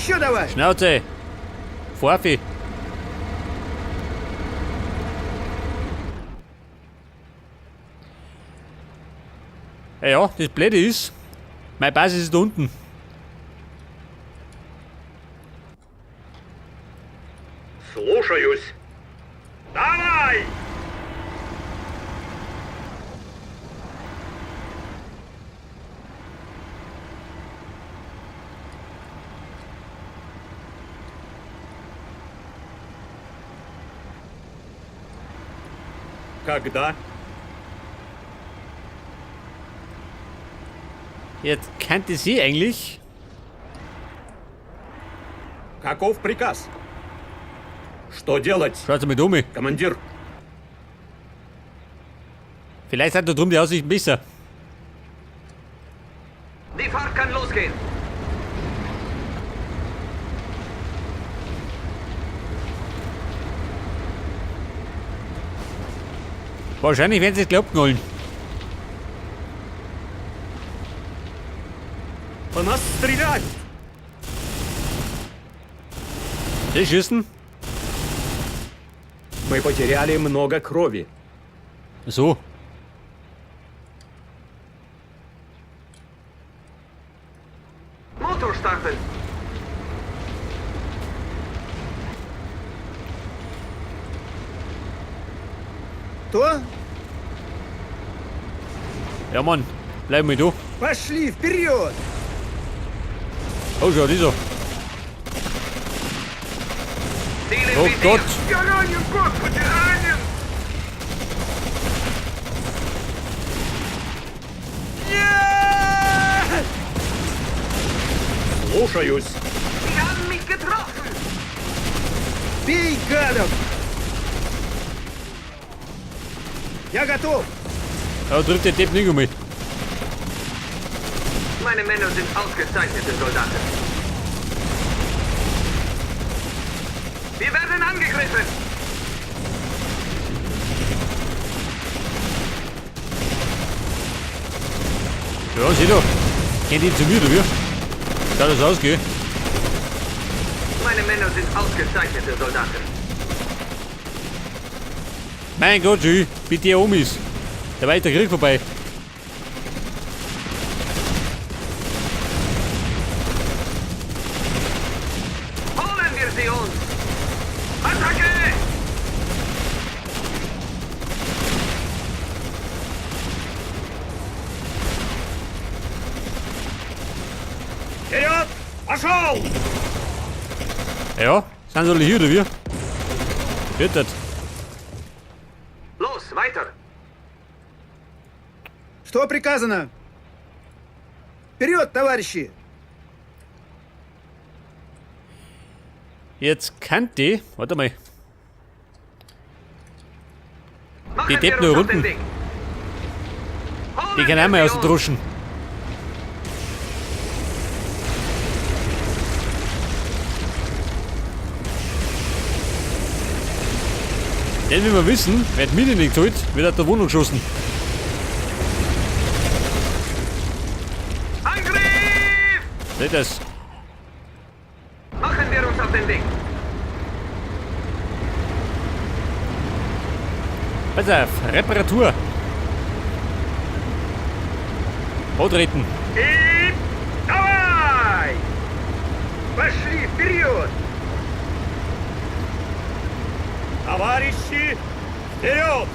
Еще давай! Schnauze! Forfi! Ja, ja, das Blöde ist, meine Basis ist da unten. Слушаюсь. Давай! Когда? Jetzt kannte sie eigentlich. Каков приказ? Что делать, Schaut mal um. командир? Vielleicht sind da drüben die Aussichten besser. Die Fahrt kann losgehen. Wahrscheinlich werden sie es gleich abknallen. По нас стреляют! Sie schießen? Мы потеряли много крови. So. Motor starten. То? Ja, Mann. Bleib mal da. Пошли вперед! Oh, schau, die so. Ziel im Oh Visier. Gott. Я ранен, господи, ранен! Нет! Слушаюсь. Sie haben mich getroffen. Бей, гадов! Я готов! Da trifft der Depp nicht um mich. Meine Männer sind ausgezeichnete Soldaten. Wir werden angegriffen. Ja, sieh doch. Kennt ihn zu mir, oder wie? Schaut das aus, gell? Meine Männer sind ausgezeichnete Soldaten. Mein Gott, schön, bitte ihr Omis. Da war der Krieg vorbei. Holen wir sie uns! Attacke! Вперед! Пошел! Ja, sind sie alle hier, oder wie? Wird das? Los, weiter! Что приказано? Вперед, товарищи! Jetzt kann die. Warte mal. Machen Die wir Deppen uns da auf den unten. Weg. Holen Die können wir auch mal sie aus dem uns! Druschen. Denn wie wir wissen, wer die Miete nicht zahlt, wird aus der Wohnung geschossen. Angriff! Seht das? Machen wir uns auf den Weg. Pass auf, Reparatur. Antreten. И давай! Пошли вперед! Товарищи, вперед!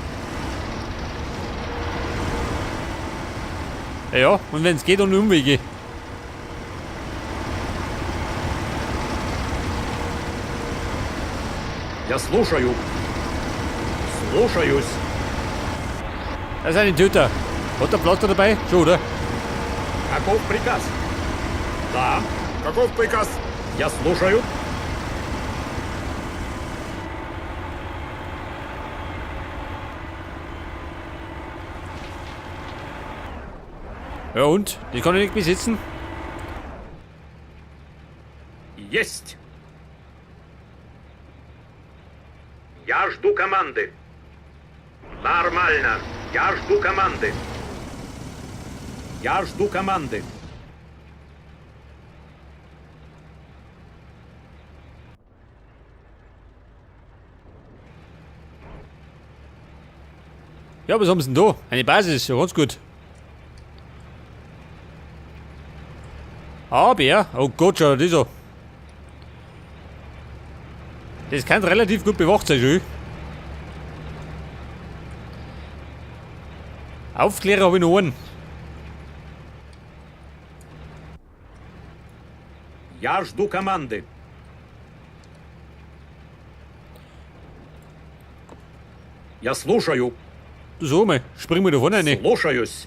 Ja, und wenn es geht, ohne Umwege. Я слушаю. Слушаюсь. Da sind die Töter. Hat der Pflaster dabei? Schon, oder? Каков приказ? Да. Каков приказ? Я слушаю. Ja und? Die kann ich nicht besitzen. Есть. Я жду команды. Нормально. Я жду команды. Я жду команды. Ja, was haben sie denn da? Eine Basis, ja ganz gut. Aber, oh Gott, schau dir das an. Das kann relativ gut bewacht sein, schon. Aufklärer habe ich noch einen. Я жду команды. Я слушаю. Du so mal, spring mal da vorne rein. Слушаюсь.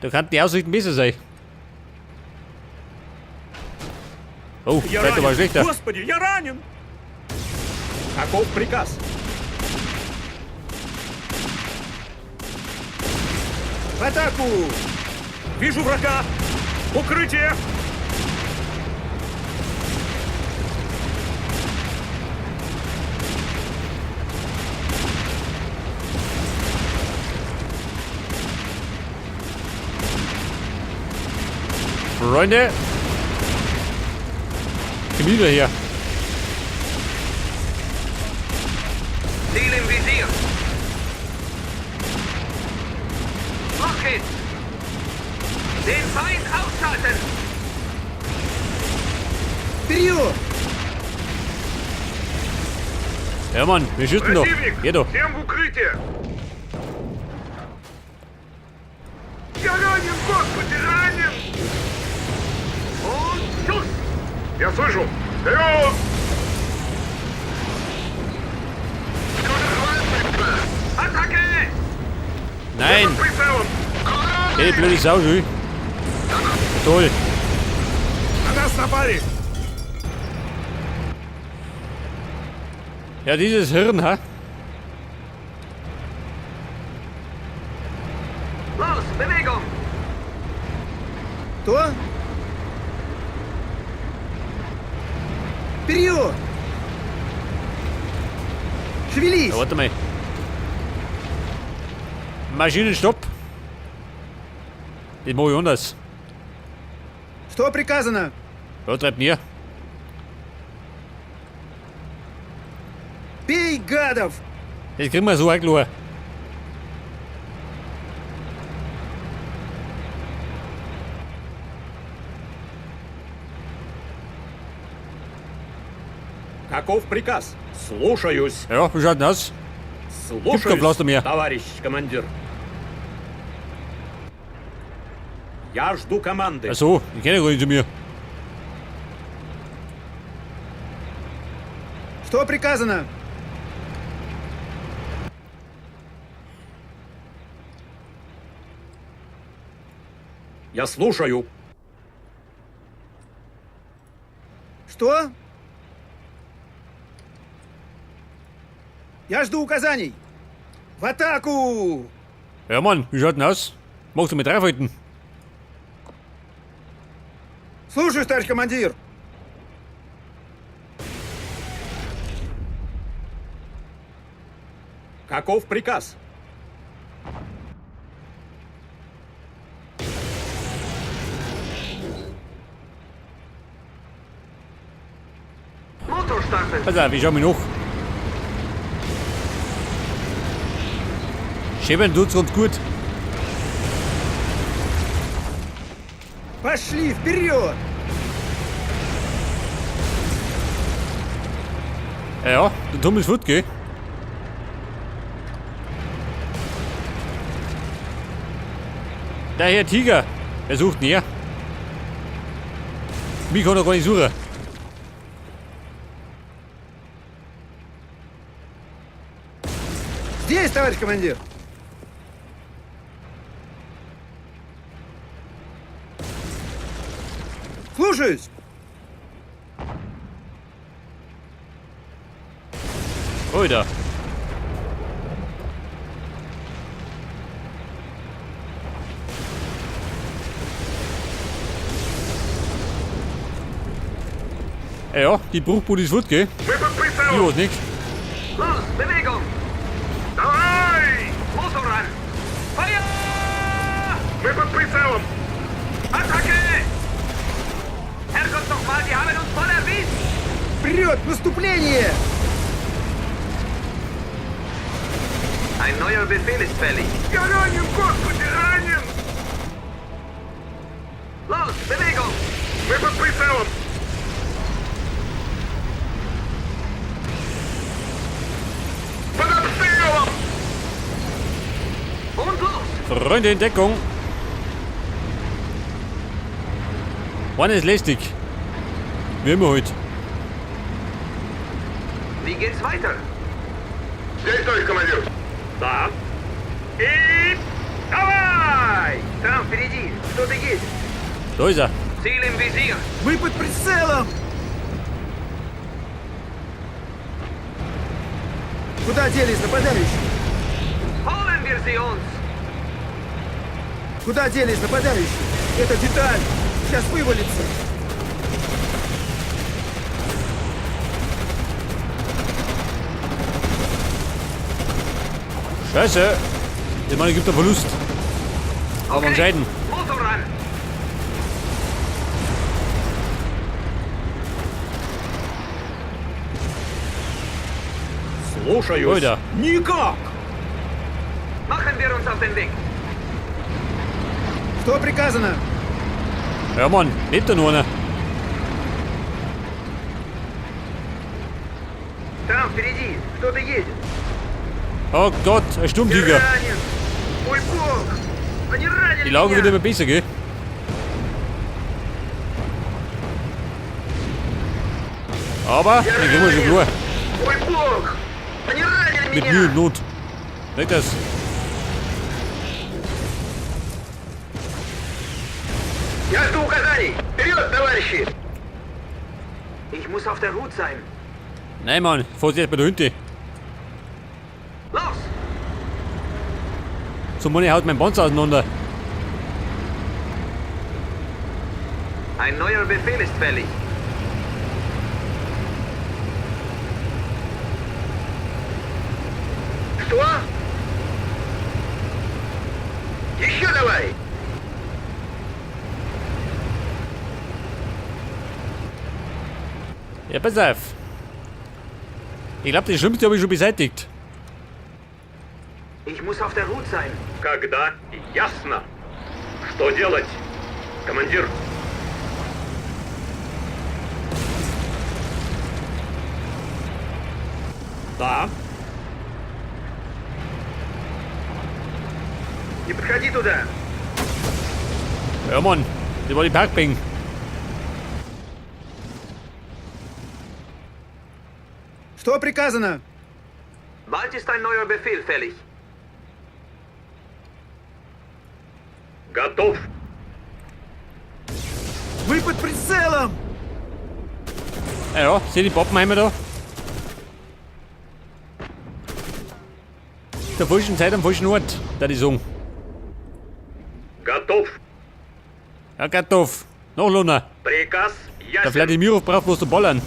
Da kann die Aussichten besser sein. Oh, Я das Wetter war ранен. schlechter. Господи, я ранен! Каков приказ? В атаку! Вижу врага! Укрытие! Freunde! Komm wieder her. Ziel im Visier. Los geht's. Den Feind ausschalten. Вперед! Ja, Mann, wir schießen doch. Geh doch. Всем в укрытие! Я ранен, господи, ранен! Und Schuss. Я слышу! Вперед! Attacke. Nein! Под прицелом! Ey, blöde Sau, schön. Toll. На нас напали! Ja, dieses Hirn, ha? Los, Bewegung. Что? Вперед! Шевелись! Ja, warte mal. Maschinenstopp. Das mach ich anders. Что приказано? Ja, treibt näher. Бей гадов! Das kriegen wir so auch klar. Каков приказ? Слушаюсь. Ja, wie schaut denn aus? Gibt kein Слушаюсь, Pflaster mehr. товарищ командир. Я жду команды. Ach so, ich kenne gar nicht zu mir. Что приказано? Я слушаю. Что? Я жду указаний! В атаку! Ja, Mann, wie schaut denn aus? Magst du mit draufhalten? Слушаюсь, товарищ командир! Каков приказ? Motor starten. Pass auf, ich schau mich noch. Schäbern tut's ganz gut. Пошли вперед! Ja, ja, der Tom ist fort, gell? Der Herr Tiger, er sucht näher. Mich kann er gar nicht suchen. Здесь, товарищ командир! Слушаюсь! Alter. Ja, ja, die Bruchbude ist fort, gell? Мы под Ich прицелом! weiß nicht. Los, Bewegung. Давай! Motor ran. Feuer! Мы под прицелом! Attacke! Herrgott nochmal, die haben uns voll erwischt. Вперед! Наступление! Ein neuer Befehl ist fällig. Я ранен, господи, ранен! Los, Bewegung! Мы под прицелом! Под обстрелом! Und los! Freunde in Deckung. Einer ist lästig. Wie immer halt. Wie geht's weiter? Здесь, товарищ командир! Да. И давай! Там впереди кто-то есть. Da ist er. Ziel im Visier. Мы под прицелом! Куда делись нападающие? Holen wir sie uns! Куда делись нападающие? Это деталь! Сейчас вывалится! Scheiße. Ich meine, gibt einen Verlust. Aber Okay, entscheiden. Motor an! Слушаюсь. Alter. Никак. Machen wir uns auf den Weg. Что приказано? Ja, Mann, lebt da nur einer. Там впереди кто-то едет. Oh Gott, ein Sturmtiger. Я ранен! Мой бог! Они ранили Die Lage меня! wird immer besser, gell? Aber, Я den kriegen wir schon ранен! klar. Мой бог! Они ранили Mit меня! Mühe und Not. Nicht das. Я жду указаний! Вперед, товарищи! Ich muss auf der Hut sein. Nein, Mann, Vorsicht bei der Hünte. Los! So, Mann, haut mein Panzer auseinander. Ein neuer Befehl ist fällig. Что? Еще давай! Ja, pass auf. Ich glaube, das Schlimmste habe ich schon beseitigt. Ich muss auf der Hut sein. Когда ясно, что делать, командир. Да. Не подходи туда. Ja, Mann, das war die Parkbank. Что приказано? Bald ist ein neuer Befehl fällig. Готов. Мы под прицелом! Ja, ja, seh die Pappenheimer da. Der falschen Zeit am falschen Ort, da die sagen. Готов. Ja, готов. Noch Luna. Приказ Der ясен. Wladimirov braucht bloß zu ballern.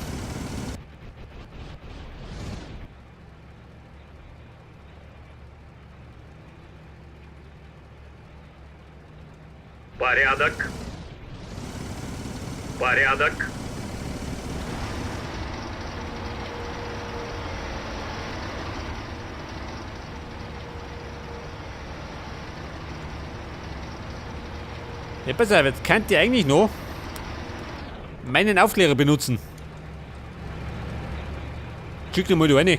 Порядок. Порядок. Ja, pass auf, jetzt könnt ihr eigentlich noch meinen Aufklärer benutzen. Schick dir mal da rein.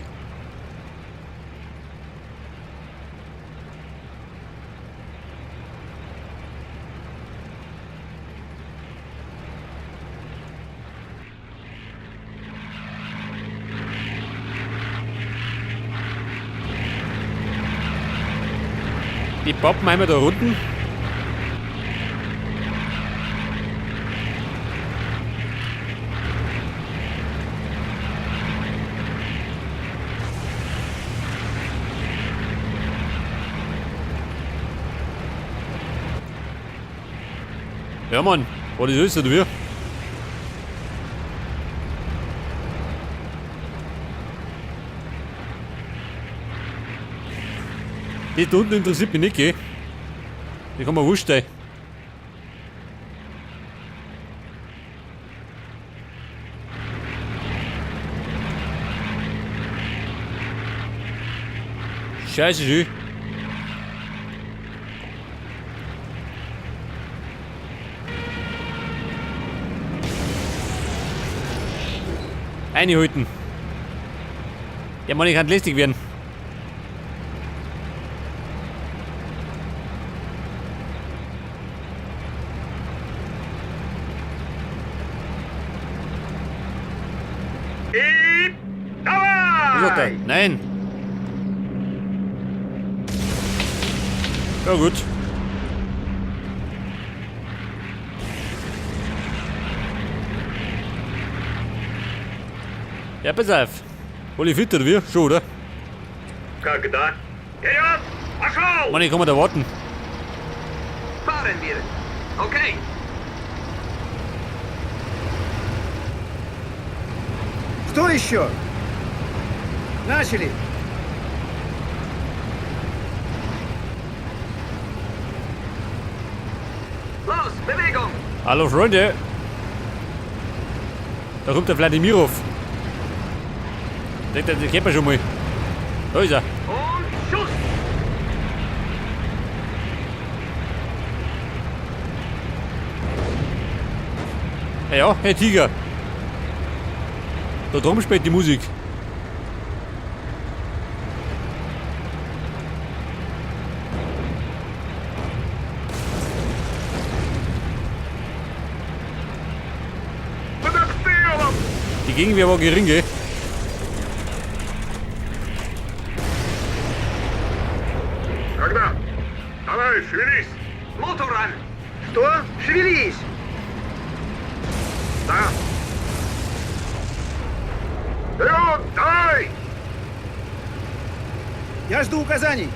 Die Pappenheimer da unten. Ja, Mann, was ist das denn, Die da unten interessiert mich nicht, gell? Die kann man wurscht sein. Scheiße, schön. Einhalten. Der Mann kann lästig werden. И Was sagt er? давай! Nein. Ja gut. Ja, pass auf. Hol ich fit oder wie? Schon, oder? Когда? Вперед! Пошел! Mann, ich kann man da warten. Fahren wir. Okay. Что еще? Начали! Los, Bewegung! Hallo Freunde. Da kommt der Wladimirov. Denkt er, den kennt man schon mal. Da ist er. Und Schuss! Ja, ja, hey Tiger. Da drum spielt die Musik. Под обстрелом! Die Gegenwehr war gering, gell? Когда? Давай, шевелись! Motor an! Что? Шевелись! Да! Вперед, давай! Я жду указаний.